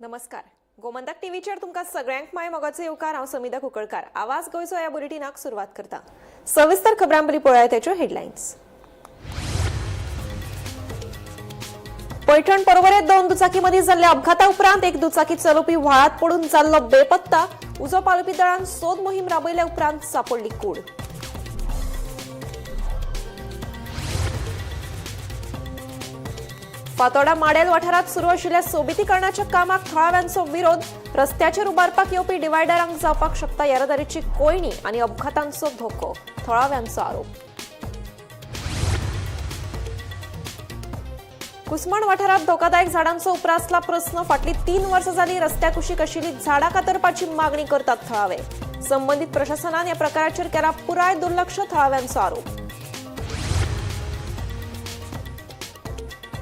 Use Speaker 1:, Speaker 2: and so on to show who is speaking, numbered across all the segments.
Speaker 1: नमस्कार, गोमंतक टीव्हीचेर तुमकां सगळ्यांक माय मोगाचो येवकार. हांव समिधा कुंकळकार. आवाज गोंयचो ह्या बुलेटिनाक सुरवात करता. सविस्तर खबरां पयलीं पळोवया त्याच्यो हेडलायन्स. पैठण पर्वरेत दोन दुचाकी मदीं जाल्ल्या अपघाता उपरांत एक दुचाकी चलोवपी व्हाळांत पडून जाल्लो बेपत्ता. उजो पालोवपी दळान सोद मोहीम राबयल्या उपरांत सापडली कूड. फातोडा माडेल वाठारात सुरू आशिल्ल्या सोबितीकरणाच्या कामाक थळाव्यांचो विरोध. रस्त्याचेर उबारपाक येवपी डिवायडरांक जावपाक शकता येरादारीची कोयणी आनी अपघातांचो धोको, थळाव्यांचो आरोप. कुसमण वाठारात धोकादायक झाडांचो उप्रासला प्रस्न. फाटली 3 वर्सां जाली रस्त्या कुशीक आशिल्ली झाडां कातरपाची मागणी करतात थळावे. संबंदीत प्रशासनान या प्रकाराचेर केला पुराय दुर्लक्ष, थळाव्यांचो आरोप.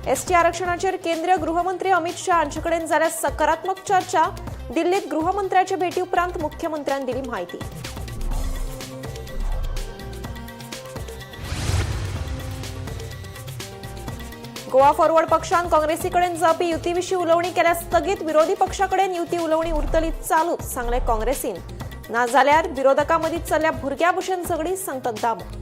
Speaker 1: एसटी आरक्षणाचेर केंद्रीय गृहमंत्री अमित शाह हांचे कडेन जाल्या सकारात्मक चर्चा. दिल्लीत गृहमंत्र्याचे भेटी उपरांत मुख्यमंत्र्यान दिली माहिती. गोवा फॉरवर्ड पक्षान काँग्रेसीकडेन जावपी युतीविशीं उलोवणी केल्या स्थगीत. विरोधी पक्षाकडेन युती उलोवणी उरतली चालूच, सांगलें काँग्रेसीन. नाजाल्यार विरोधकां मदीं चल्ल्या भुरग्यां भशेन झगडी, सांगतात दामू.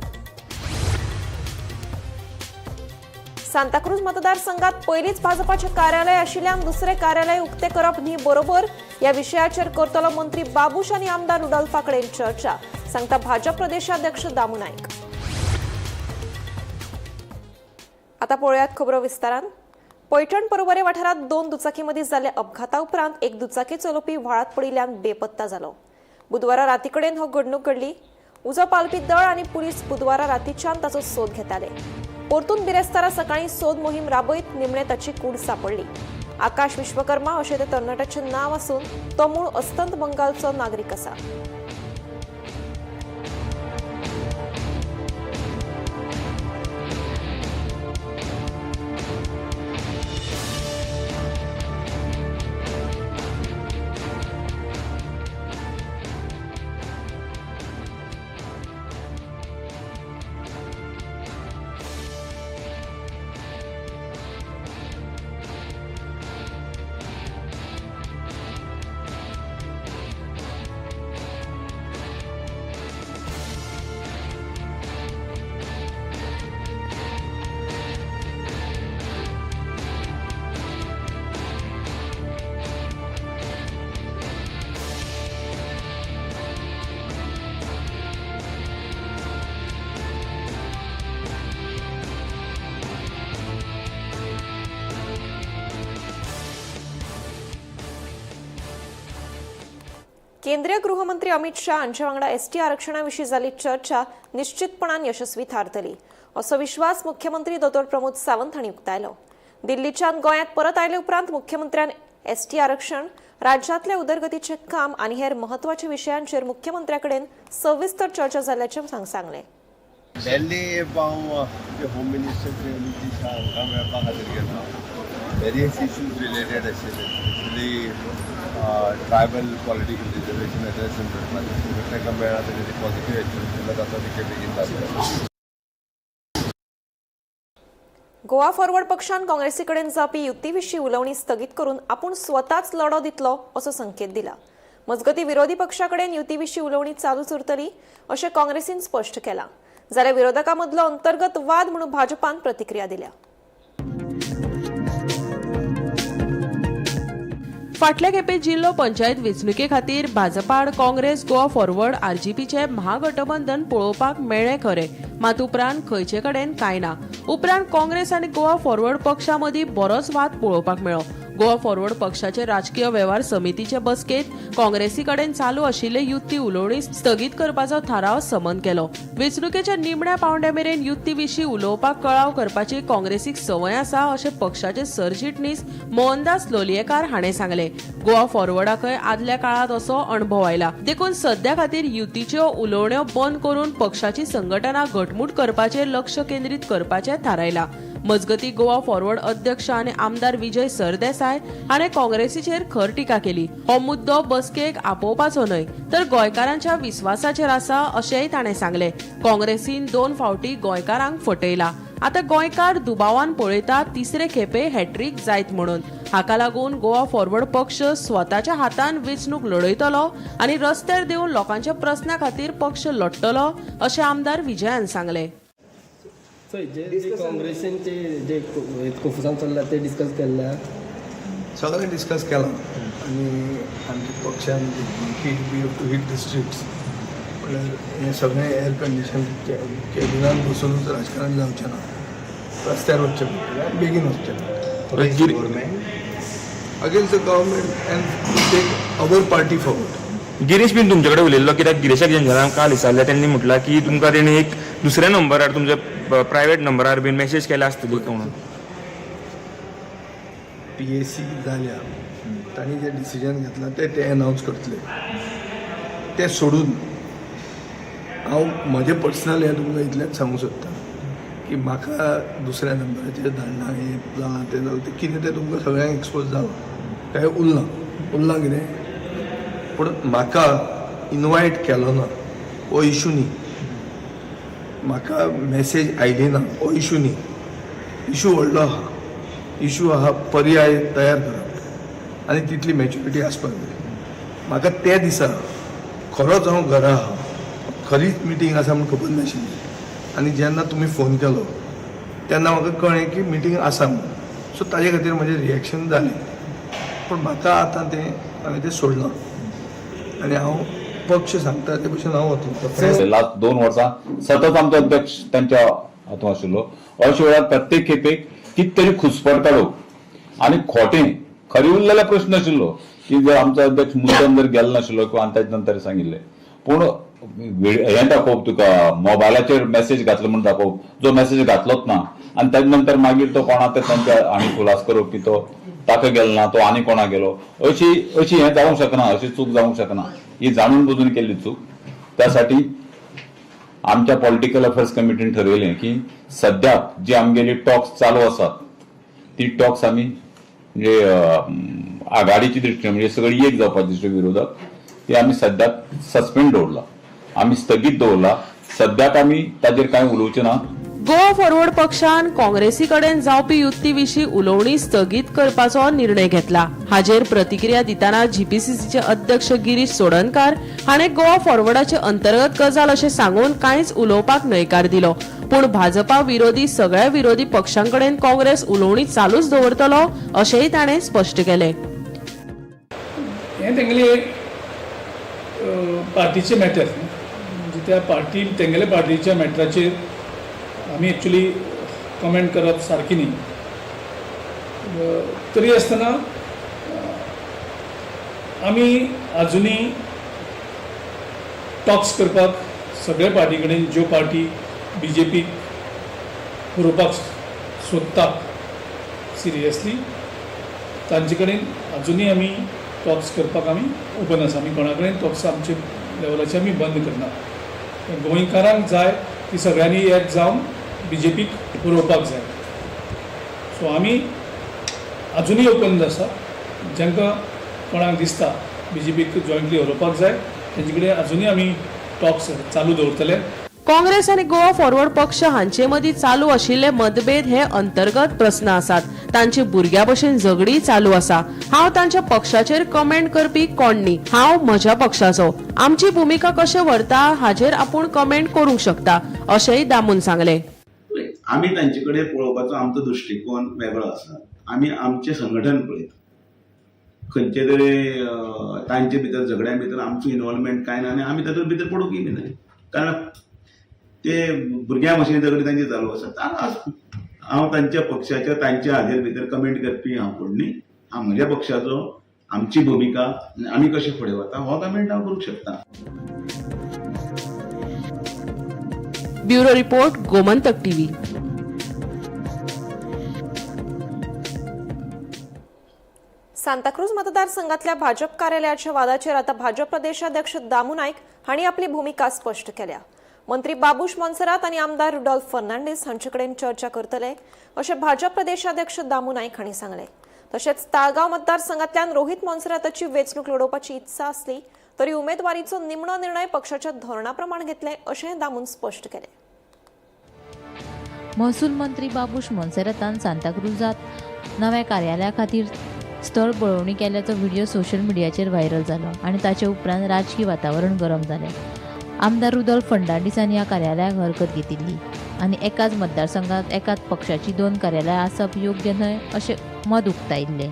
Speaker 1: सांताक्रूज मतदारसंघात पयलींच भाजपाचें कार्यालय आशिल्ल्यान दुसरें कार्यालय उक्तें करप न्ही बरोबर, ह्या विशयाचेर करतलो मंत्री बाबूश आनी आमदार रुडॉल्फा कडेन चर्चा, सांगता भाजप प्रदेशाध्यक्ष दामू नायक. आता पळोवयात खबरो विस्तारान. पैठण पर्वरे वाठारात दोन दुचाकी मदीं जाल्ल्या अपघाता उपरांत एक दुचाकी चलोवपी व्हाळांत पडिल्ल्यान बेपत्ता जालो. बुधवारा राती कडेन हो घडणूक घडली. उजो पालपी दळ आनी पुलीस बुधवारा रातीच्यान ताचो सोद घेताले. परतून बिरेस्तारा सकाळी सोद मोहीम राबयत निमणे ताची कूड सापडली. आकाश विश्वकर्मा अशें ते तरणाट्याचें नांव आसून तो मूळ अस्तंत बंगालचो नागरीक आसा. केंद्रीय गृहमंत्री अमित शाह हांचे वांगडा एसटी आरक्षणा विशीं जाल्ली चर्चा निश्चितपणान यशस्वी थारतली असो विश्वास मुख्यमंत्री दोतोर प्रमोद सावंत हांणी उक्तायलो. दिल्लीच्यान गोंयांत परत आयले उपरांत मुख्यमंत्र्यान एसटी आरक्षण, राज्यांतल्या उदरगतीचें काम आनी हेर म्हत्वाच्या विशयांचेर मुख्यमंत्र्या कडेन सविस्तर चर्चा जाल्ल्याचें सांगलें.
Speaker 2: दिल्ली हांव होम मिनिस्टर श्री अमित शाह हांकां मेळपा खातीर गेलो. वेरियस इश्यूज रिलेटेड आशिल्ले, specially tribal political reservation address करपाचें. तांकां मेळ्ळा तेजेर पॉझिटीव एक्शन केला जाता तितके बेगीन जातलें.
Speaker 1: गोवा फॉरवर्ड पक्षान काँग्रेसी कडेन जावपी युती विशीं उलोवणी स्थगीत करून आपूण स्वताच लढो दितलो असो संकेत दिला. मजगतीं, विरोधी पक्षा कडेन युती विशीं उलोवणी चालूच उरतली अशें काँग्रेसीन स्पश्ट केलां. जाल्यार विरोधकां मदलो अंतर्गत वाद म्हणून भाजपान प्रतिक्रिया दिल्या.
Speaker 3: फाटल्या खेपे जिल्लो पंचायत वेंचणुके खातीर भाजपाड काँग्रेस, गोवा फॉरवर्ड, आरजीपीचे महागठबंधन पळोवपाक मेळ्ळें खरें, मात उपरांत खंयचे कडेन कांय ना. उपरांत काँग्रेस आनी गोवा फॉरवर्ड पक्षा मदीं बरोच वाद पळोवपाक मेळ्ळो. गोवा फॉरवर्ड पक्षाचे राजकीय वेव्हार समितीचे बसकेत काँग्रेसी कडेन चालू आशिल्ले युती उलोवणी स्थगीत करपाचो थाराव समन केलो. वेंचणुकेच्या निमण्या पावंड्या मेरेन युती विशीं उलोवपाक कळाव करपाची काँग्रेसीक संवय आसा अशें पक्षाचे सरचिटणीस मोहनदास लोलयेकार हाणें सांगलें. गोवा फॉरवर्डाकय आदल्या काळांत असो अणभव आयला, देखून सध्या खातीर युतीच्यो उलोवण्यो बंद करून पक्षाची संघटना घटमूट करपाचेर लक्ष केंद्रीत करपाचें थारायलां. मजगतीं, गोवा फॉरवर्ड अध्यक्ष आनी आमदार विजय सरदेसाय हाणें काँग्रेसीचेर खर टिका केली. हो मुद्दो बसकेक आपोवपाचो न्हय तर गोंयकारांच्या विस्वासाचेर आसा अशेंय ताणें सांगलें. काँग्रेसीन 2 फावटी गोंयकारांक फटयला. आतां गोंयकार दुबावान पळयता तिसरे खेपे हॅट्रीक जायत म्हणून. हाका लागून गोवा फॉरवर्ड पक्ष स्वताच्या हातान वेंचणूक लढयतलो आनी रस्त्यार देवन लोकांच्या प्रस्ना खातीर पक्ष लढटलो अशें आमदार विजयान सांगलें.
Speaker 4: चोय जे काँग्रेसीन जे कोफुसांव चल्ला ते डिस्कस केल्ले,
Speaker 5: सगळें डिस्कस केलां आनी आमच्या पक्षान की we have to hit the streets, म्हणल्यार हें सगळें एअर कंडिशन कॅबिनान बसुनूच राजकारण जावचें ना, रस्त्यार वचचें पडटलें आनी बेगीन वचचें पडटलें against the government and take our party forward.
Speaker 6: Girish बीन तुमचे कडेन उलयल्लो कित्याक गिरीशाक जेंजरान काल विचारलें, तेणी म्हटलां की तुमकां तेणी एक दुसऱ्या नंबरार तुमच्या प्रायवेट नंबरार बीन मॅसेज केल्या आसतली म्हणून.
Speaker 5: पीएसी जाल्या, तांणी जें डिसिजन घेतलां तें ते एनावन्स करतले. तें सोडून हांव म्हजें पर्सनल हें तुमकां इतलेंच सांगूंक सोदता की म्हाका दुसऱ्या नंबराचेर धाडलां, हें जालां, तें जालां, तें कितें तें तुमकां सगळ्यांक एक्सपोज जालां, काय उरलां उरलां कितें, पूण म्हाका इनवायट केलो ना हो इशू न्ही, म्हाका मॅसेज आयली ना हो इशू न्ही. इशू व्हडलो आहा, इशू आहा पर्याय तयार करप आनी तितली मॅच्युरिटी आसपाक जाय. म्हाका त्या दिसा खरोच हांव घरा आहा, खरीच मिटींग आसा म्हूण खबर नाशिल्ली आनी जेन्ना तुमी फोन केलो तेन्ना म्हाका कळ्ळें की मिटींग आसा म्हूण. सो ताजे खातीर म्हजें रिएक्शन जालें, पूण म्हाका आतां तें हांवें तें सोडलां आनी हांव पक्ष सांगता ते भशेन हांव वतलो.
Speaker 7: लास्ट 2 वर्सां सतत आमचो अध्यक्ष तांच्या हातूंत आशिल्लो. अशे वेळार प्रत्येक खेपेक कितें तरी खुसपट काडप आनी खोटें खरें उरलेलो प्रश्न आशिल्लो की जर आमचो अध्यक्ष मुद्दम जर गेलो नाशिल्लो किंवा आनी ताजे नंतर सांगिल्लें, पूण हें दाखोवप, तुका मोबायलाचेर मॅसेज घातलो म्हूण दाखोवप, जो मॅसेज घातलोच ना आनी ताजे नंतर मागीर तो कोणा ते तांच्या आनी खुलास करप की तो ताका गेलो ना, तो आनी कोणा गेलो, अशी अशी हें जावंक शकना, अशी चूक जावंक शकना. ही जाणून बुजून केल्ली चूक. त्यासाठी आमच्या पॉलिटिकल अफेर्स कमिटीन ठरयलें की सद्याक जी आमगेली टॉक्स चालू आसात ती टॉक्स आमी म्हणजे आघाडीची दृश्टीन म्हणजे सगळी एक जावपाची दृश्टीन विरोधक ती आमी सद्याक सस्पेंड दवरला, आमी स्थगीत दवरला. सद्याक आमी ताजेर कांय उलोवचें ना.
Speaker 3: गोवा फॉरवर्ड पक्षान काँग्रेसी कडेन जावपी युती विशीं उलोवणी स्थगीत करपाचो निर्णय घेतला. हाजेर प्रतिक्रिया दितना जीपीसीसीचे अध्यक्ष गिरीश चोडणकार हाणें गोवा फॉरवर्डाचे अंतर्गत गजाल अशें सांगून कांयच उलोवपाक न्हयकार दिलो. पूण भाजपा विरोधी सगळ्या विरोधी पक्षांकडेन काँग्रेस उलोवणी चालूच दवरतलो अशेंय ताणें स्पश्ट केलें.
Speaker 8: हें तेंगेले पार्टीचें मॅटर, म्हणजे त्या पार्टी तेंगेले पार्टीच्या मॅटराचेर आमी एक्चुली कमेंट करप सारकी न्ही. तरी आसतना आमी आजुनूय टॉक्स करपाक सगळे पार्टी कडेन, ज्यो पार्टी बी जे पीक पुरोवपाक सोदता सिरियसली, तांचे कडेन आजुनूय आमी टॉक्स करपाक आमी ओपन आसा. आमी कोणा कडेन टॉक्स आमचे लेवलाचे आमी बंद करना. गोंयकारांक जाय की सगळ्यांनी एक जावन बी जे पीक पुरोवपाक जाय. सो आमी आजुनूय ओपन आसा. जांकां कोणाक दिसता बी जे पीक जॉयंटली हरोवपाक जाय, तेंचे कडेन आजुनूय आमी टॉक्स चालू दवरतले.
Speaker 3: काँग्रेस आनी गोवा फॉरवर्ड पक्ष हांचे मदीं चालू आशिल्ले मतभेद हे अंतर्गत प्रस्न आसात. तांची भुरग्यां भशेन झगडी चालू आसा. हांव तांच्या पक्षाचेर कमेंट करपी कोण न्ही. हांव म्हज्या पक्षाचो, आमची भुमिका कशें व्हरता हाजेर आपूण कमेंट करूंक शकता अशेंय दामून सांगलें.
Speaker 9: आमी तांचे कडेन पळोवपाचो आमचो दृश्टिकोन वेगळो आसा. आमी आमचें संघटन पळयता, खंयचे तरी तांचे भितर झगड्या भितर आमचो इनवॉल्वमेंट कांय ना आनी आमी तातूंत भितर पडूंकय बी न्हय, कारण ते भुरग्यां भशेन झगडी तांची चालू आसा. हांव तांच्या पक्षाच्या तांच्या हाजेर भितर कमेंट करपी हांव कोण न्ही. हांव म्हज्या पक्षाचो, आमची भुमिका आनी आमी कशें फुडें वता हो कमेंट हांव करूंक शकता.
Speaker 3: Bureau report, Gomantak TV.
Speaker 1: Santacruz मतदारसंघातल्या भाजप कार्यालयाच्या वादाचेर आता भाजप प्रदेशाध्यक्ष दामू नायक हांणी आपली भूमिका स्पश्ट केल्या. मंत्री बाबूश मोन्सेरात आनी आमदार रुडॉल्फ फर्नांडीस हांचे कडेन चर्चा करतले अशें भाजप प्रदेशाध्यक्ष दामू नायक हांणी सांगलें. तशेंच ताळगांव मतदारसंघातल्यान रोहित मोन्सेराताची वेंचणूक लढोवपाची इत्सा आसली तरी उमेदवारीचो निमणो निर्णय पक्षाच्या धोरणा प्रमाण घेतले अशें दामून स्पश्ट केलें.
Speaker 10: महसूल मंत्री बाबूश मोन्सेरातान सांताक्रुजांत नव्या कार्यालया खातीर स्थळ पळोवणी केल्ल्याचो व्हिडिओ सोशल मिडियाचेर व्हायरल जालो आनी ताचे उपरांत राजकी वातावरण गरम जालें. आमदार रुदोल्फ फर्नांडीसान ह्या कार्यालयाक हरकत घेतिल्ली आनी एकाच मतदारसंघात एकाच पक्षाची 2 कार्यालयां आसप योग्य न्हय अशें मत उक्तायिल्लें.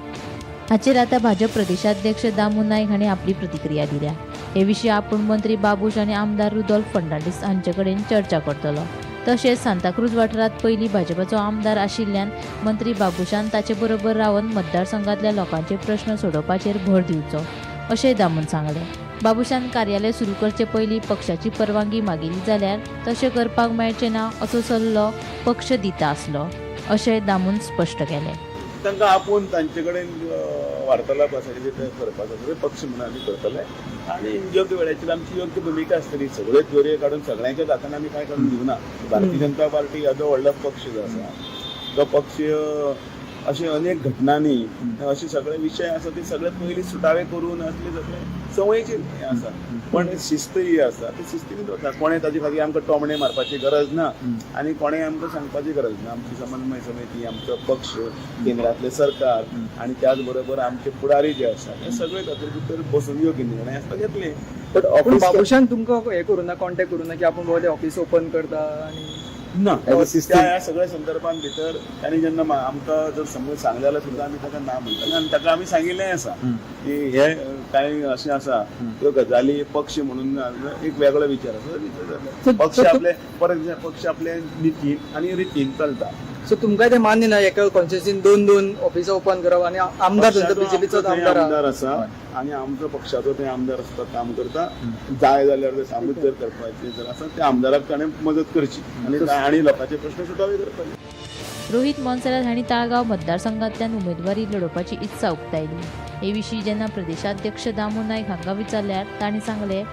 Speaker 10: हाचेर आतां भाजप प्रदेशाध्यक्ष दामू नायक हांणी आपली प्रतिक्रिया दिल्या. हे विशीं आपूण मंत्री बाबूश आनी आमदार रुदोल्फ फर्नांडीस हांचे कडेन चर्चा करतलो. तशेंच सांताक्रूज वाठारांत पयलीं भाजपाचो आमदार आशिल्ल्यान मंत्री बाबूशान ताचे बरोबर रावन मतदारसंघांतल्या लोकांचे प्रश्न सोडोवपाचेर भर दिवचो अशेंय दामून सांगलें. बाबूशान कार्यालय सुरू करचे पयलीं पक्षाची परवानगी मागिल्ली जाल्यार तशें करपाक मेळचें ना असो सल्लो पक्ष दिता आसलो अशें दामून स्पश्ट केलें.
Speaker 9: तांकां आपोवन तांचे कडेन वार्तालाप आसा कितें तें करपाचो आसा पक्ष म्हणून आमी करतले आनी योग्य वेळाचेर आमची योग्य भुमिका आसतली. सगळे दोरये काडून सगळ्यांच्याच हातान आमी कांय करून दिवना. भारतीय जनता पार्टी येदो व्हडलो पक्ष जो आसा तो पक्ष अशे अनेक घटनांनी अशे सगळे विशय आसा ते सगळे पयलीं सुटावे करून असले सगळे संवयेचे हें आसा, पण शिस्त ही आसा ती शिस्तीन वता. कोणें ताजे खातीर आमकां टोमणे मारपाची गरज ना आनी कोणें आमकां सांगपाची गरज ना. आमची समन्वय समिती, आमचो पक्ष, केंद्रांतलें सरकार आनी त्याच बरोबर आमचे फुडारी जे आसा ते सगळे तातूंत भितर बसून योग्य निर्णय आसता घेतले. बट
Speaker 11: पूण बाबूशान तुमकां हें करूं ना, कॉन्टेक्ट करूं ना की आपूण बाबा ऑफिस ओपन करता आनी
Speaker 9: ना त्या ह्या सगळ्या संदर्भान भितर तांणी जेन्ना आमकां जर समज सांगलें जाल्यार सुद्दां आमी ताका ना म्हणटले आनी ताका आमी सांगिल्लें आसा की हे कांय अशें आसा त्यो गजाली पक्ष म्हणून एक वेगळो विचार आसा. पक्ष आपले फॉर एक्झाम्पल पक्ष आपले नितीन आनी रितीन चलता.
Speaker 11: सो तुमकां तें मान्य ना एका कॉन्स्टिट्युन्सीन 2-2 ऑफिसां ओपन करप आनी आमदार बीजेपीचो आमदार
Speaker 9: आसा आनी आमचो पक्षाचो ते आमदार आसता काम करता. जाय जाल्यार जर सामूच जर करपाचें जर आसा त्या आमदाराक ताणें मदत करची आनी लोकांचे प्रश्न सुटावे करपाचे.
Speaker 10: रोहित मोन्सेरात हांणी ताळगांव मतदारसंघांतल्यान उमेदवारी लढोवपाची इत्सा उक्तायली. हे विशीं जेन्ना प्रदेशाध्यक्ष दामू नायक हांकां विचारल्यार तांणी सांगलें,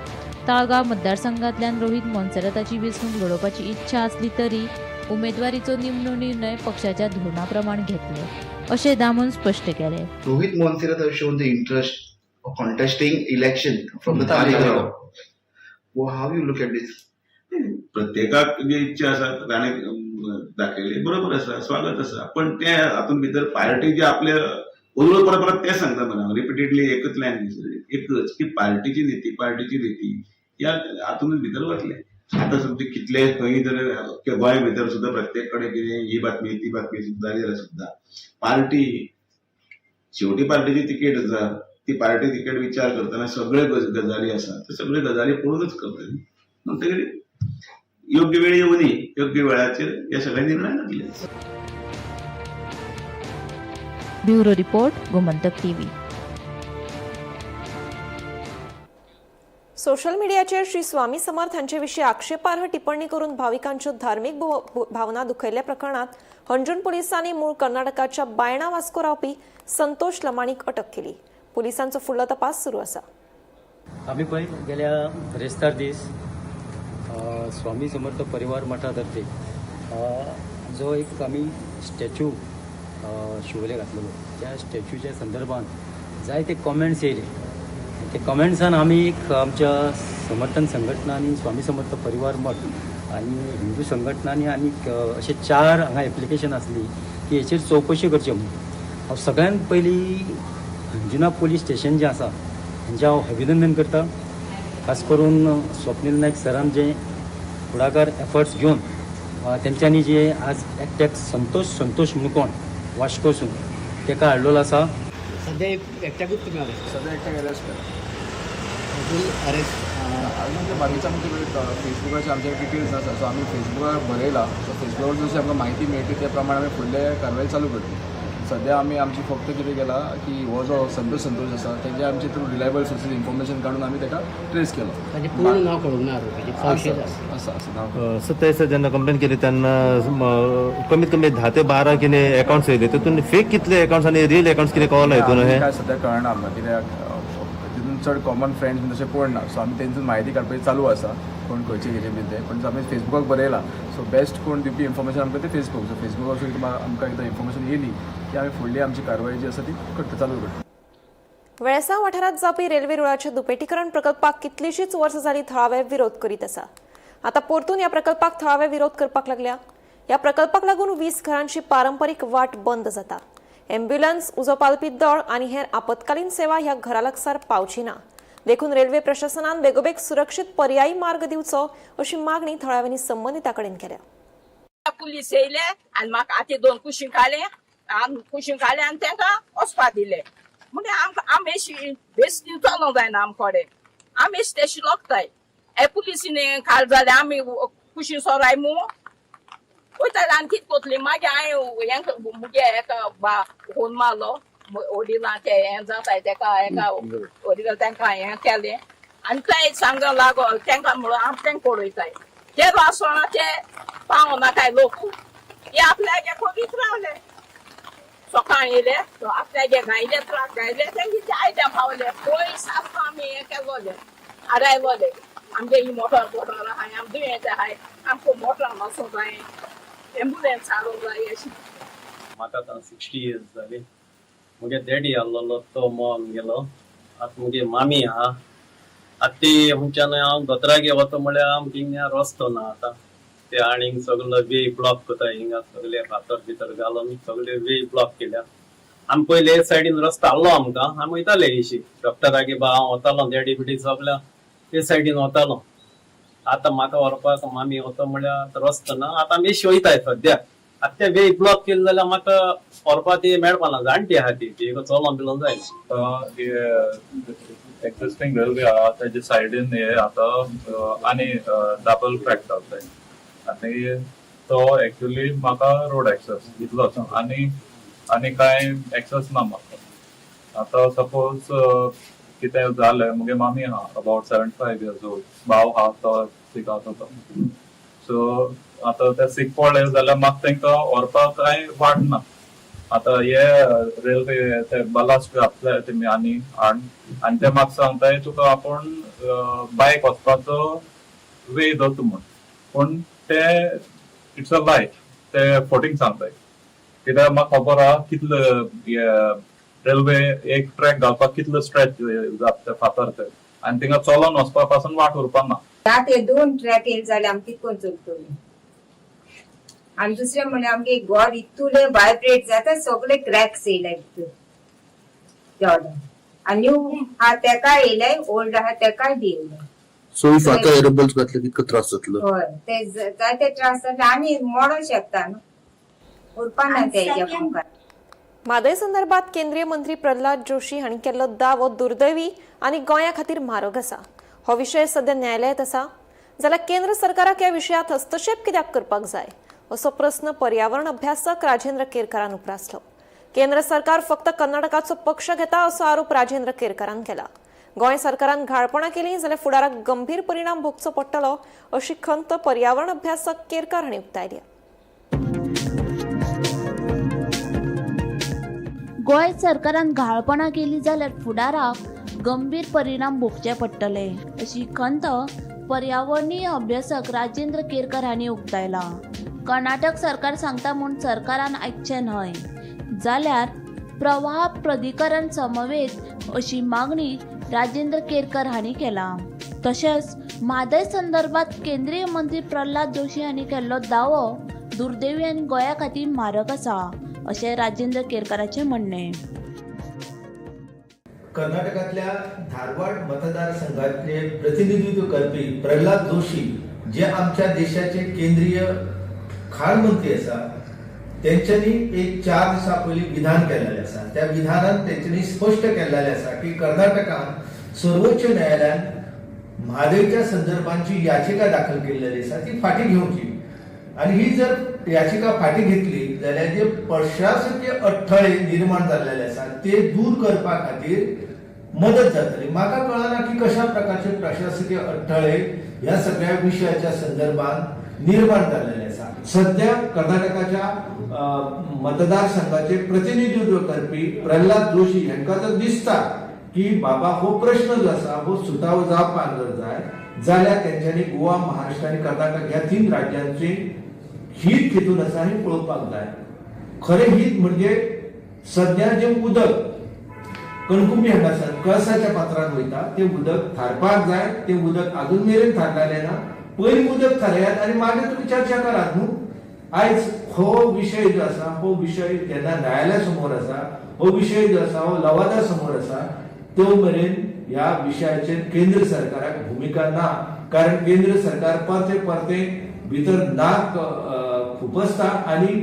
Speaker 10: ताळगांव मतदारसंघांतल्यान रोहित मोन्सेराताची वेंचणूक लढोवपाची इत्सा आसली तरी उमेदवारीचो निमणो निर्णय पक्षाच्या धोरणा प्रमाण घेतले अशें दामून स्पश्ट केलें.
Speaker 12: Rohit Monserrate has shown the interest of contesting election from the Taleigao. How you look at this?
Speaker 9: प्रत्येकाक जी इच्छा आसा ताणें दाखयली बरोबर आसा, स्वागत आसा, पण ते हातूंत भितर पार्टी जे आपले उलोवप परत परत तें सांगता मला रिपिटेडली एकच लायन एकच की पार्टीची नीती पार्टीची नीती ह्या हातूंत भितर वतले. आतां सुद्दां कितले खंय जर गोंय भितर सुद्दां प्रत्येक कडेन कितें ही बातमी ती बातमी सुद्दां जाली जाल्यार सुद्दां पार्टी शेवटी पार्टीची तिकेट आसा ती पार्टी तिकेट विचार करतना सगळे गजाली आसा ते सगळे गजाली पळोवनच करतले. म्हणटकीर योग्य वेळ येवनी योग्य वेळाचेर हे सगळे निर्णय जातले.
Speaker 10: Bureau report, Gomantak TV.
Speaker 1: Social मिडियाचेर श्री स्वामी समर्थ हांचे विशीं आक्षेपार्ह टिप्पणी करून भाविकांच्यो धार्मीक भावना दुखयल्ल्या प्रकरणात हणजूण पोलिसांनी मूळ कर्नाटकाच्या बायणा वास्को रावपी संतोष लमाणीक अटक केली. पोलिसांचो फुडलो तपास सुरू आसा.
Speaker 13: आमी पळय गेल्या बिरेस्तार दीस स्वामी समर्थ परिवार मठातर्फे जो एक आमी स्टॅच्यू शिवोले घातलेलो त्या स्टॅच्यूच्या संदर्भात जायते कॉमेंट्स येयले. ते कॉमेंट्सान आमी एक आमच्या समर्थन संघटना आनी स्वामी समर्थ परिवार मठ आनी हिंदू संघटनांनी आनी अशे 4 हांगा एप्लिकेशन आसली की हेचेर चवकशी करची म्हणून. हांव सगळ्यांत पयलीं अंजुना पोलीस स्टेशन जें आसा हेंचें हांव अभिनंदन करता. खास करून स्वप्नील नायक सरान जे फुडाकार एफर्ट्स घेवन तेंच्यांनी जे आज एकट्याक संतोष म्हणून कोण वास्कोसून तेका हाडलेलो आसा.
Speaker 4: सध्या एकट्याकूच तुमी अरेस्ट?
Speaker 14: सध्या एकट्याक अरेस्ट केला.
Speaker 4: अजून अरेस्ट
Speaker 14: अजून बाकीचे आमचे फेसबुकाचे आमचे डिटेल्स आसा, सो आमी फेसबुकार बरयला, सो फेसबुकार जशी आमकां म्हायती मेळटली त्या प्रमाणे आमी फुडले कारवाय चालू करतली. सध्या आमी आमची फक्त कितें केलां की हो जो संतोष आसा तेजे आमचे थ्रू रिलायबल सोर्सीस इन्फॉर्मेशन काडून आमी ताका ट्रेस केलो.
Speaker 4: ताचें पूर्ण नांव कळूंक ना आरोपीचें?
Speaker 14: आसा आसा नांव.
Speaker 15: 27 जेन्ना कंप्लेन केली तेन्ना कमीत कमी 10 ते 12 कितें अकाउंट्स येयले, तितून फेक कितले अकाउंट्स आनी रियल अकाउंट्स कितें कळना हितून? हें
Speaker 14: काय सध्या कळना आमकां, कित्याक तितून चड कॉमन फ्रेंड्स बीन तशें कोण ना, सो आमी तेंची म्हायती काडपाची चालू आसा कोण खंयचे कितें बीन तें. पण आमी फेसबुकाक बरयलां, सो बेस्ट कोण दिवपी इन्फॉर्मेशन आमकां तें फेसबूक. सो फेसबुकार आमकां एकदां इन्फॉर्मेशन येयली की आमी फुडली आमची कारवाय जी आसा ती करता चालू करता.
Speaker 1: वेळसांव वाठारांत जावपी रेल्वे रुळाच्या दुपेटीकरण प्रकल्पाक कितलीशीच वर्सां जाली थळावे विरोध करीत आसा. आतां परतून ह्या प्रकल्पाक थळावे विरोध करपाक लागल्या. ह्या प्रकल्पाक लागून 20 घरांची पारंपरीक वाट बंद जाता. एम्ब्युलन्स, उजो पालपी दळ आनी हेर आपत्कालीन सेवा ह्या घरा लागसार पावची ना. देखून रेल्वे प्रशासनान बेगोबेग सुरक्षीत पर्यायी मार्ग दिवचो अशी मागणी थळाव्यांनी संबंधिता कडेन केल्या.
Speaker 16: पुलीस येयले आनी म्हाका आतां दोन कुशीन काडले आनी कुशीन काडले आनी तांकां वचपा दिले. म्हणजे आमकां आमी बेश्टी चलोवंक जायना आमकडे, आमी तेशी लोकताय. हे पुलिसीन काल जाल्यार आमी कुशीन सोराय मू वयताले आनी कितें कोतली. मागीर हांवें हें मुगे एका बा फोन मारलो वडिलां ते हें जाताय तेका एका वडिलां तांकां हें केलें आनी ते सांग लागो तांकां म्हणून आम तांकां पळयताय ते आसतना ते पावना काय लोक हे आपल्यागे करीत रावले. सकाळ येयले आपल्यागे गायले ट्रक गायले तेंगे ते आयद्या पावले. पयस आसता आमी हें केलोले आडायलोले. आमगे ही मोटर बोटर आहाय, आम दुयेंत आहाय, आमकां मोटरान वचूंक जाय, एम्बुलन्स हाडूंक जाय अशी.
Speaker 17: म्हाका आतां 60 इयर्स जाली. मुगे डॅडी आहलोलो तो मोन गेलो. आतां मुगे मामी आहा. आतां ती हुंच्यान हांव दोतोरागे वता म्हळ्यार आमकां हिंगा रस्तो ना. आतां ते आनीक सगलो वे ब्लॉक करता. हिंगा सगळे फातर भितर घालून सगळे वे ब्लॉक केल्या. आमी पयले हे सायडीन रस्तो आहलो आमकां, आमी वयताले एशी डॉक्टरागे बा हांव वतालो, डॅडी बिडी सगळ्या ते सायडीन वतालो. आतां म्हाका व्हरपाक मामी वता म्हळ्यार आतां रस्तो ना. आतां आमी एशी वयताय सद्या. आतां ते वे ब्लॉक केले जाल्यार म्हाका व्हरपा ती मेळपाना. जाणटी आहा ती, ती चलोन बिलोन जायना.
Speaker 18: एक्झिस्टिंग रेल्वे आहा तेजे सायडीन हे आतां आनी डबल ट्रॅक घालताय आनी तो एक्चुअली म्हाका रोड एक्सेस इतलोच आनी आनी कांय एक्सेस ना म्हाका. आतां सपोज कितें जालें, मुगे मामी आहा अबावट 75 इयर्स ओल्ड, भाव आहा तो सीक आसा तो. सो आतां ते सीक पडले जाल्यार म्हाका तांकां व्हरपाक कांय वाट ना. आतां हे रेल्वे ते बलास्ट घातले तेमी आनी आनी ते म्हाका सांगताय तुका आपूण बायक वचपाचो वे दवरता म्हूण, पूण ते it's a लाय, ते फोटींग सांगताय. कित्याक म्हाका खबर आहा कितले रेल्वे एक ट्रॅक घालपाक कितलो स्ट्रेच जाता ते फातर ते आनी थिंगा चलोन वचपा पासून वाट उरपा ना.
Speaker 19: आतां दोन ट्रॅक येयले जाल्यार आमी कितें करून चलतली? आनी दुसरें म्हणल्यार आमगे घर इतूले वायब्रेट जाता, सगळे क्रॅक्स येयले भितर देवले. आनी न्यू आहा तेकाय येयले, ओल्ड आहा तेकाय बी येयले.
Speaker 20: सो if आतां एरोबल्स घातले कितको त्रास जातलो?
Speaker 19: हय, ते जायते त्रास जाले आनी मोडोंक शकता न्हू, उरपा ना ते हेज्या मुखार.
Speaker 1: म्हादय संदर्भात केंद्रीय मंत्री प्रल्हाद जोशी हांणी केल्लो दावो दुर्दैवी आनी गोंया खातीर म्हारग आसा. हो विशय सध्या न्यायालयांत आसा जाल्यार केंद्र सरकाराक ह्या विशयांत हस्तक्षेप कित्याक करपाक जाय असो प्रस्न पर्यावरण अभ्यासक राजेंद्र केरकारान उप्रासलो. केंद्र सरकार फक्त कर्नाटकाचो पक्ष घेता असो आरोप राजेंद्र केरकारान केला. गोंय सरकारान घाळपणां केली जाल्यार फुडाराक गंभीर परिणाम भोगचो पडटलो अशी खंत पर्यावरण अभ्यासक केरकार हांणी उक्तायली.
Speaker 10: गोंय सरकारान घाळपणां केली जाल्यार फुडाराक गंभीर परिणाम भोगचे पडटले अशी खंत पर्यावरणीय अभ्यासक राजेंद्र केरकर हांणी उक्तायला. कर्नाटक सरकार सांगता म्हूण सरकारान आयकचें न्हय जाल्यार प्रवाह प्राधिकरण समवेत अशी मागणी राजेंद्र केरकर हांणी केला. तशेंच म्हादय संदर्भात केंद्रीय मंत्री प्रल्हाद जोशी हांणी केल्लो दावो दुर्दैवी आनी गोंया खातीर म्हारग आसा अशें राजेंद्र केरकराचें म्हणणें.
Speaker 21: कर्नाटकांतल्या धारवाड मतदारसंघातले प्रतिनिधित्व करपी प्रल्हाद जोशी जे आमच्या देशाचे केंद्रीय खाण मंत्री आसा, तेंच्यांनी एक 4 दिसां पयलीं विधान केल्लें आसा. त्या विधानान तेंच्यांनी स्पश्ट केल्लें आसा की कर्नाटकान सर्वोच्च न्यायालयान म्हादयच्या संदर्भात जी याचिका दाखल केल्लेली आसा ती फाटीं घेवची आनी ही जर याचिका फाटीं घेतली जाल्यार जे प्रशासकीय अडथळे निर्माण जाल्लेले आसा ते दूर करपा खातीर मदत जातली. म्हाका कळना की कशा प्रकारचे प्रशासकीय अडथळे ह्या सगळ्या विशयाच्या संदर्भात निर्माण जाल्लेले आसा. सध्या कर्नाटकाच्या मतदारसंघाचे प्रतिनिधित्व करपी प्रल्हाद जोशी हांकां जर दिसता की बाबा हो प्रश्न जो आसा हो सुटावो जावपाक जर जाय जाल्यार तेंच्यांनी गोवा, महाराष्ट्र आनी कर्नाटक ह्या 3 राज्यांचे हित हितून आसा हें पळोवपाक जाय. खरें हित म्हणजे सध्या जें उदक कणकुंबी हांगासर कळसाच्या पात्रान वयता तें उदक थारपाक जाय. तें उदक अजून मेरेन थारलेलें ना. पयलीं उदक थारयात आनी मागीर तुमी चर्चा करात न्हू. आयज हो विशय जो आसा हो विशय जेन्ना न्यायालया समोर आसा, हो विशय जो आसा हो लवादा समोर आसा, तो मेरेन ह्या विशयाचेर केंद्र सरकाराक भुमिका ना, कारण केंद्र सरकार परते परते भितर नाक खुपसता आनी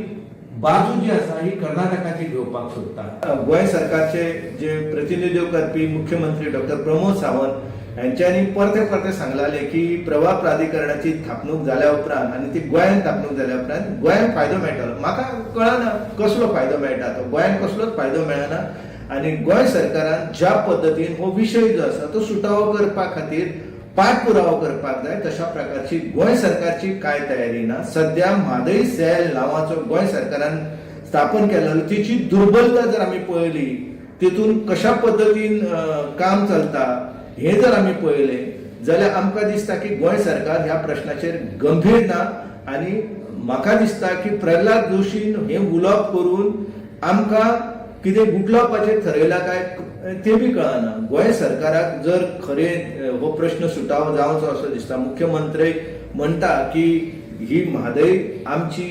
Speaker 21: बाजू जी आसा ही कर्नाटकाची घेवपाक सोदता. गोंय सरकारचे जे प्रतिनिधित्व करपी मुख्यमंत्री डॉक्टर प्रमोद सावंत यांच्यांनी परते परते सांगलाले की प्रवाह प्राधिकरणाची थापणूक जाल्या उपरांत आनी ती गोंयांत थापणूक जाल्या उपरांत गोंयांत फायदो मेळटलो. म्हाका कळना कसलो फायदो मेळटा तो, गोंयांत कसलोच फायदो मेळना आनी गोंय सरकारान ज्या पद्दतीन हो विशय जो आसा तो सुटावो करपा खातीर पाठपुरावो करपाक जाय तशा प्रकारची गोंय सरकारची कांय तयारी ना. सद्या म्हादय सेल नांवाचो गोंय सरकारान स्थापन केल्लो तिची दुर्बलता जर आमी पळयली, तितून कशा पद्दतीन काम चलता हें जर आमी पळयलें जाल्यार आमकां दिसता की गोंय सरकार ह्या प्रश्नाचेर गंभीर ना आनी म्हाका दिसता की प्रल्हाद जोशीन हें उलोवप करून आमकां कितें गुटलावपाचें थरयलां काय तें बी कळना. गोंय सरकाराक जर खरें हो प्रश्न सुटावो जावचो असो दिसता, मुख्यमंत्री म्हणटा की ही म्हादय आमची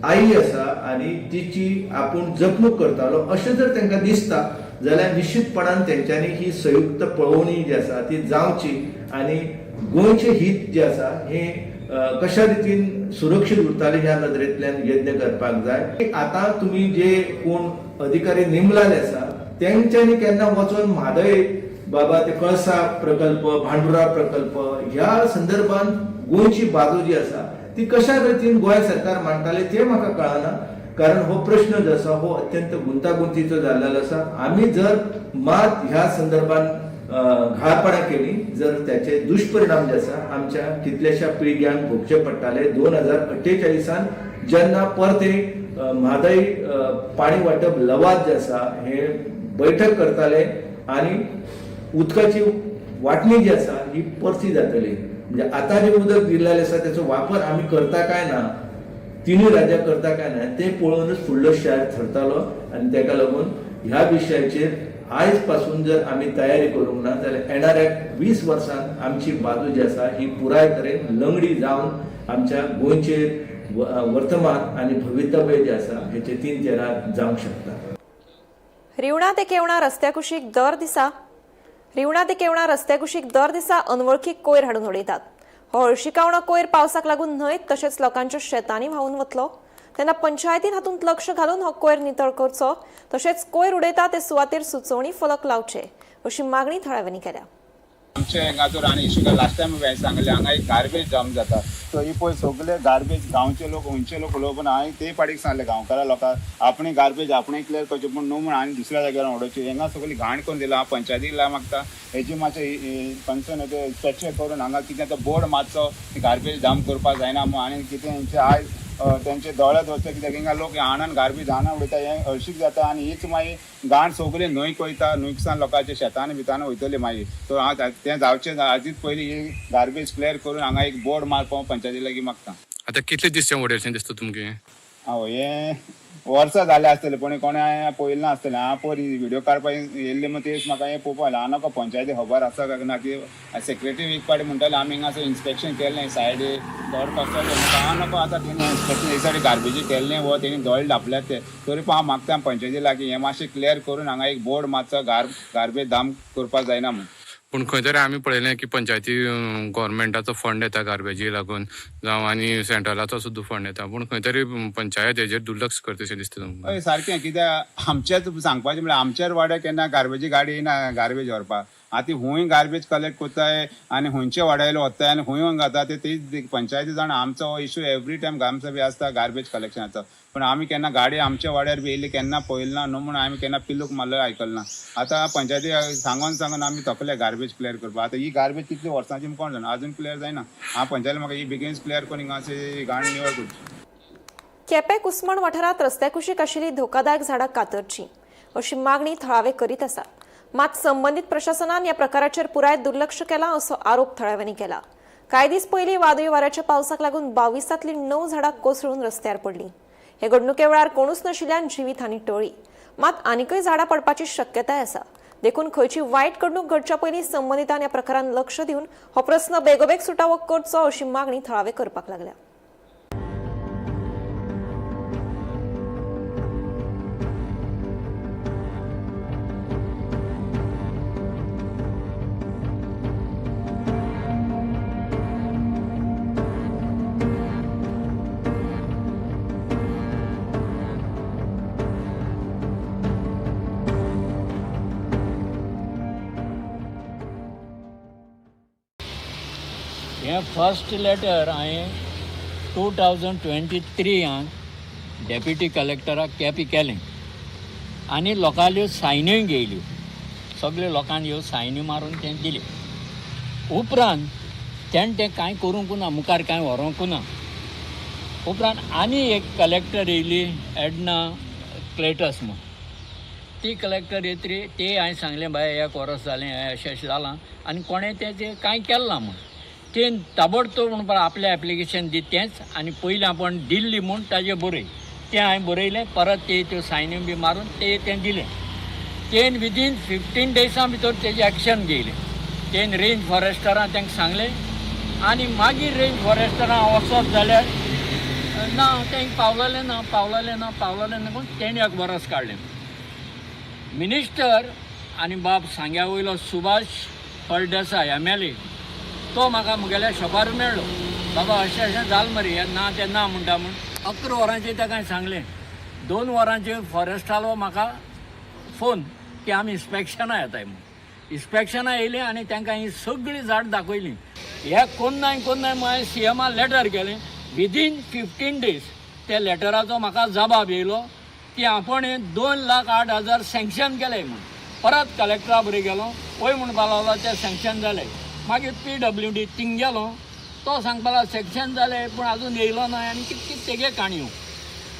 Speaker 21: आई आसा आनी तिची आपूण जपणूक करतालो अशें जर तांकां दिसता जाल्यार निश्चितपणान तेंच्यांनी ही संयुक्त पळोवणी जी आसा ती जावची आनी गोंयचें हीत जें आसा हें कशा रितीन सुरक्षीत उरतालें ह्या नदरेंतल्यान यत्न करपाक जाय. आतां तुमी जे कोण अधिकारी नेमलाले आसा तेंच्यांनी केन्ना वचोन म्हादय बाबा ते कळसा प्रकल्प, भांडुरा प्रकल्प ह्या संदर्भान गोंयची बाजू जी आसा ती कशा रितीन गोंय सरकार मांडटाले तें म्हाका कळना, कारण हो प्रश्न जो आसा हो अत्यंत गुंतागुंतीचो जाल्लो आसा. आमी जर मात ह्या संदर्भान घाळपणां केली जर त्याचे दुष्परिणाम जे आसा आमच्या कितल्याश्या पिळग्यांक भोगचे पडटाले. 2048 जेन्ना परते म्हादय पाणी वांटप लवाद जे आसा हे बैठक करताले आनी उदकाची वांटणी जी आसा ही परती जातली. म्हणजे आतां जें उदक दिल्लें आसा तेचो वापर आमी करता काय ना, तिनूय राज्यां करता काय ना तें पळोवनच फुडलो शार थरतालो आनी तेका लागून ह्या विशयाचेर आयज पासून जर आमी तयारी करूंक ना जाल्यार येणाऱ्या 20 वर्सांत आमची बाजू जी आसा ही पुराय तरेन लंगडी जावन आमच्या गोंयचेर वर्तमान आनी भवितव्य जें आसा हेचे 3-13 जावंक शकता.
Speaker 1: रिवणा ते केवणा रस्त्या कुशीक दर दिसा रिवणा ते केवणा रस्त्या कुशीक दर दिसा अनवळखी कोयर हाडून उडयतात. हो हळशिकावणो कोयर पावसाक लागून न्हंयत तशेंच लोकांच्या शेतांनी व्हांवून वतलो तेन्ना पंचायतीन हातूंत लक्ष घालून हो कोयर नितळ करचो तशेंच कोयर उडयता ते सुवातेर सुचोवणी फलक लावचे अशी मागणी थळाव्यांनी केल्या.
Speaker 2: आमचे हांगासर आनी इशू लास्ट टायम हांवें सांगलें हांगा एक गार्बेज डंप जाता, सो ही पळय सगळे गार्बेज गांवचे लोक खंयचे लोक उलोवप ना. हांवें ते पाटीक सांगलें गांवकारा लोकांक आपणे गार्बेज आपणे क्लियर करचे पूण न्हू म्हूण आनी दुसऱ्या जाग्यार उडोवची. हांगा सगळी घाण करून दिला. हांव पंचायतीक मागता हेजी मातशें कन्सर्न इन्स्पेक्शन करून हांगा कितें तो बोर्ड मारचो गार्बेज डंप करपाक जायना म्हूण आनी कितें हेंचे आयज तेंचे दोळे दवरचे कित्याक हिंगा लोक हाणून गार्बेज हाणून उडयता हें हळशीक जाता आनी हीच मागीर घाण सगळी न्हंयक वयता, न्हंयकसान लोकांच्या शेतांनी भितान वयतली मागीर. सो हांव तें जावचें आदींच पयलीं ही गार्बेज क्लियर करून हांगा एक बोर्ड मारपाक पंचायती लागीं मागता.
Speaker 22: आतां कितले दीस तें उडयलें दिसता तुमकां?
Speaker 2: हय, हें वर्सां जालें आसतलें पूण कोणें पळयलें ना आसतलें. हांव पयर व्हिडियो काडपाक येयल्ले म्हण तेच म्हाका हें पळोवपाक आयलें. हांव नाका पंचायती खबर आसा काय ना की सेक्रेटरी एक पाटी म्हणटाले आमी हिंगासर इन्स्पेक्शन केलें सायड धड कसलो हांव नको आतां तेणी इन्स्पेक्शन हे सायडी गार्बेजी केल्लें वो तेणी दोळे धांपल्यात ते तरी पण हांव मागता पंचायती लागीं हें मातशें क्लियर करून हांगा एक बोर्ड मारचो गार्बेज डंप करपाक जायना म्हूण.
Speaker 22: पूण खंय तरी आमी पळयलें की पंचायती गव्हर्मेंटाचो फंड येता गार्बेजी लागून जावं आनी सेंट्रलाचो सुद्दां फंड येता, पूण खंय तरी पंचायत हेजेर दुर्लक्ष करता अशें दिसता तुमकां?
Speaker 2: हय सारकें, कित्याक आमचेंच सांगपाचें म्हळ्यार आमच्याच वाड्यार केन्ना गार्बेजी गाडी येना गार्बेज व्हरपाक. आतां खूंय गार्बेज कलेक्ट करताय आनी खंयच्या वाड्यार वताय आनी खूंय घालता ते तीच पंचायती जाणा. आमचो हो इशू एवरी टायम ग्रामसभा बी आसता गार्बेज कलेक्शनाचो, पूण आमी केन्ना गाडी आमच्या वाड्यार बी येयल्ली केन्ना पळयली ना न्हू म्हूण आमी केन्ना पिलूक मारलो आयकलें ना. आतां पंचायती सांगोन सांगोन आमी थकले गार्बेज क्लियर करपाक. आतां ही गार्बेज कितली वर्सांची कोण जाणा अजून क्लियर जायना. हांव पंचायती म्हाका ही बेगीन क्लियर करून हिंगा घाण निवळ करची.
Speaker 1: केपें कुसमण वाठारांत रस्त्या कुशीक आशिल्ली धोकादायक झाडां कातरची अशी मागणी थळावे करीत आसात. मात संबंदीत प्रशासनान ह्या प्रकाराचेर पुराय दुर्लक्ष केलां असो आरोप थळाव्यांनी केला. कांय दीस पयलीं वादळी वाऱ्याच्या पावसाक लागून 22 9 झाडां कोसळून रस्त्यार पडलीं. हे घडणुके वेळार कोणूच नाशिल्ल्यान जिवीत हानी टळ्ळी. मात आनीकय झाडां पडपाची शक्यताय आसा. देखून खंयची वायट घडणूक घडच्या पयलीं संबंदितान ह्या प्रकारान लक्ष दिवन हो प्रस्न बेगोबेग सुटावो करचो अशी मागणी थळावे करपाक लागल्या.
Speaker 5: हें फर्स्ट लेटर हांवें 2023 डेप्युटी कलेक्टराक केपी केलें आनी लोकांल्यो सायन्यूय घेयल्यो, सगळे लोकांनी ह्यो सायन्यो मारून तें दिल्यो. उपरांत तेणें तें कांय करूंक ना, मुखार कांय व्हरूंक ना. उपरांत आनी एक कलेक्टर येयली, एडना क्लेटस म्हूण. ती कलेक्टर येतरी ते हांवें सांगलें, बाय एक वरस जालें हें अशें अशें जालां आनी कोणें तें कांय केलें ना म्हूण. तें ताबडतोब म्हणपाक आपलें एप्लिकेशन दी तेंच आनी पयलीं आपूण दिल्ली म्हूण ताजें बरय. तें हांवें बरयलें, परत ते त्यो सायन्यो बी मारून ते तें दिलें. तेन विदीन 15 डेजां भितर तेजें एक्शन घेयलें. तेन रेंज फॉरेस्टरां तांकां सांगलें आनी मागीर रेंज फॉरेस्टरां वचत जाल्यार ना तांकां पावलेलें ना, पावलेलें ना, पावलेलें ना म्हूण तेणें एक वरस काडलें. मिनिस्टर आनी बाब सांग्या वयलो सुभाष फळदेसाय MLA तो म्हाका म्हगेल्या शॉपार मेळ्ळो. बाबा अशें अशें जालें मरे, हें ना तें ना म्हणटा म्हूण. 11 वरांचेर ताका हांवें सांगलें. 2 वरांचेर फॉरेस्टालो म्हाका फोन की आमी इन्स्पेक्शना येताय म्हूण. इन्स्पेक्शना येयलीं आनी तांकां ही सगळीं झाड दाखयलीं. हे कोन्नाय कोन्नाय हांवें CMा लेटर केलें. विदीन 15 डेज त्या लेटराचो म्हाका जबाब येयलो की आपण 2,08,000 सँक्शन केलें म्हूण. परत कलेक्टरा बरी गेलो, वय म्हणपाक लागलो तें सँक्शन जालें. मागीर PWD थिंग गेलो, तो सांगपाक लागलो सँक्शन जालें पूण आजून येयलो ना आनी कितें कितें तेगे काणयो.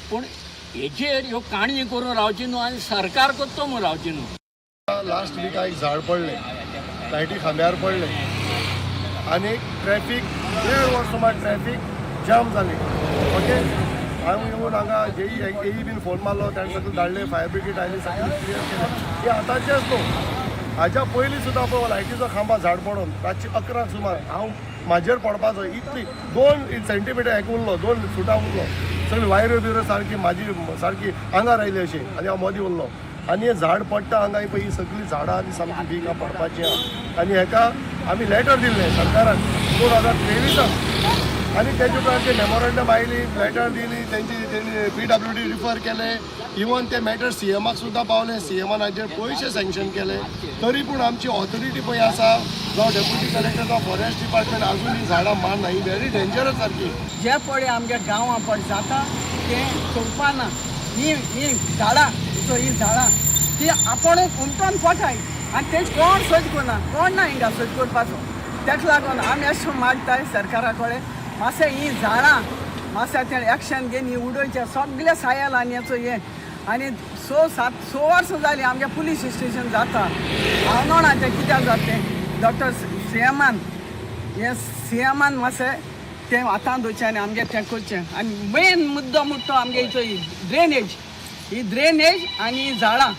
Speaker 5: पूण हेचेर ह्यो काणयो करून रावची न्हू आनी सरकार करतो म्हूण रावची न्हू.
Speaker 6: लास्ट विका एक झाड पडलें, लायटी खांब्यार पडलें आनी ट्रॅफीक 1.5 वर सुमार ट्रॅफीक जाम जाली. ओके, हांव येवन हांगा जेई बीन फोन मारलो, ताणें सगळें धाडलें, फायर ब्रिगेड आयली, सगळें क्लियर केलें. हें आतांचेंच न्हू, हाज्या पयलीं सुद्दां पळय लायटीचो खांबा झाड पडून रातचे 11 सुमार हांव म्हाजेर पडपाचो, इतली 2 सेंटीमिटर एक उरलो, 2 फुटां उरलो, सगळी वायऱ्यो बियऱ्यो सारकी म्हाजी सारकी आंगार आयली अशी आनी हांव मदीं उरलो. आनी हें झाड पडटा हांगा पळय, ही सगळीं झाडां आनी सामकी बीक पडपाची आहा. आनी हेका आमी लेटर दिल्लें सरकाराक 2023 आनी तेजे उपरांत ते मेमोरंडम आयली, लेटर दिली, तेंची तेणी PWD refer केलें. इवन ते मॅटर CMाक सुद्दां पावलें, CMान हाजेर पयशे सँक्शन केले. तरी पूण आमची ऑथॉरिटी पळय आसा, जावं डेप्युटी कलेक्टर जावं फॉरेस्ट डिपार्टमेंट, आजून ही झाडां मारना. ही व्हेरी डेंजरस सारकी.
Speaker 11: जे पळय आमच्या गांवां पळय जाता तें चोवपा ना. ही ही झाडां सो ही झाडां ती आपूण उमटोन पोटाय आनी तेच कोण सोद करना, कोण ना हिंगा सोद करपाचो. तेका लागून आमी अशें मागताय सरकारा कडेन मातशें ही झाडां मातशें तें एक्शन घेवन ही उडोवचें सगळें सायल आनी हेचो हें. आनी 6-7 वर्सां जालीं आमगे पुलीस स्टेशन जाता, हांव नोणा तें कित्याक जाता तें. डॉक्टर CMान हें CMान मातशें तें हातान दवरचें आनी आमगे तें करचें. आनी मेन मुद्दो म्हणटा तो आमगे हिचो ही ड्रेनेज, ही ड्रेनेज आनी ही झाडां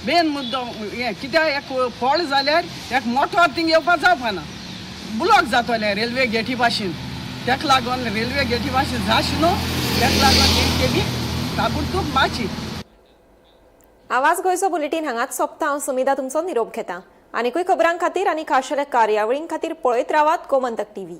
Speaker 11: मेन मुद्दो. हें कित्याक एक फळ जाल्यार एक मोटोर थिंग येवपा जावपाना, ब्लॉक जातलें रेल्वे गेटी भाशेन. तेका लागून रेल्वे गेटी भाशेन जाशी न्हू, तेका लागून ही केली ताबडतोब माची.
Speaker 1: आवाज गोंयचो बुलेटीन हांगाच सोंपता. हांव सुमिधा तुमचो निरोप घेता. आनीकूय खबरां खातीर आनी खाशेल्या कार्यावळीं खातीर पळयत रावात गोमंतक टीव्ही.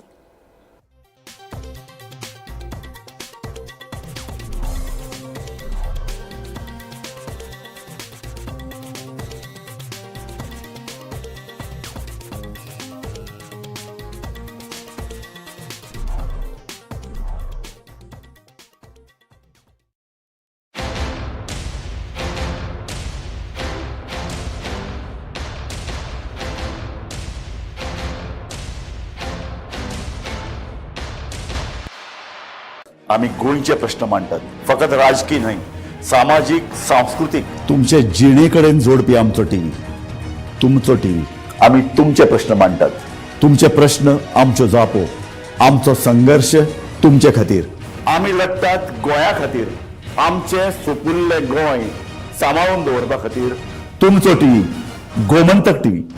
Speaker 7: आमी गोंयचे प्रश्न मांडटात, फकत राजकी न्हय, सामाजीक, सांस्कृतीक, तुमचे जिणे कडेन जोडपी आमचो टीव्ही, तुमचो टीव्ही. आमी तुमचे प्रश्न मांडटात, तुमचे प्रश्न आमच्यो जापो, आमचो संघर्श तुमचे खातीर. आमी लढटात गोंया खातीर, आमचें सोपुल्लें गोंय सांबाळून दवरपा खातीर. तुमचो टीव्ही, गोमंतक टीव्ही.